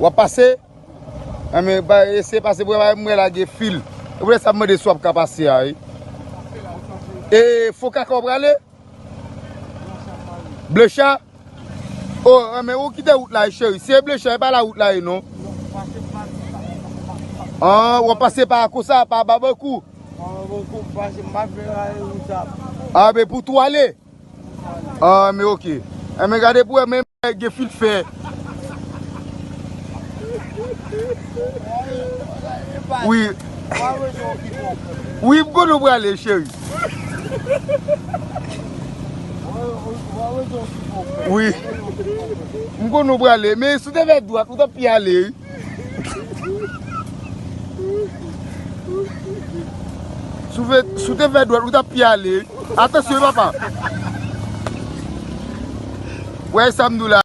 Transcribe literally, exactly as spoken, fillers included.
W ap pase? Enben, ba, eseye pase pou mwen, m wè la gen fil. E pou sa m mande si w ap ka pase a, wi. E fo kaka w prale? Blecha? O, enben, ou kite wout la, cheri. Se Blecha, e pa la wout la, non. An, w ap pase pa konsa, pa Babankou. Anben, pou tou ale. Ah, men ok. Eh, men gade pou wè, men gen fil fè. Wi. Wi, m konn ou prale, cheri. Wi. M konn ou prale, men si w te fè dwat, ou t ap pi ale, wi. Si w fè, si w te fè dwat, ou t ap pi ale. Atansyon, wi, papa. Wè sa m di w la.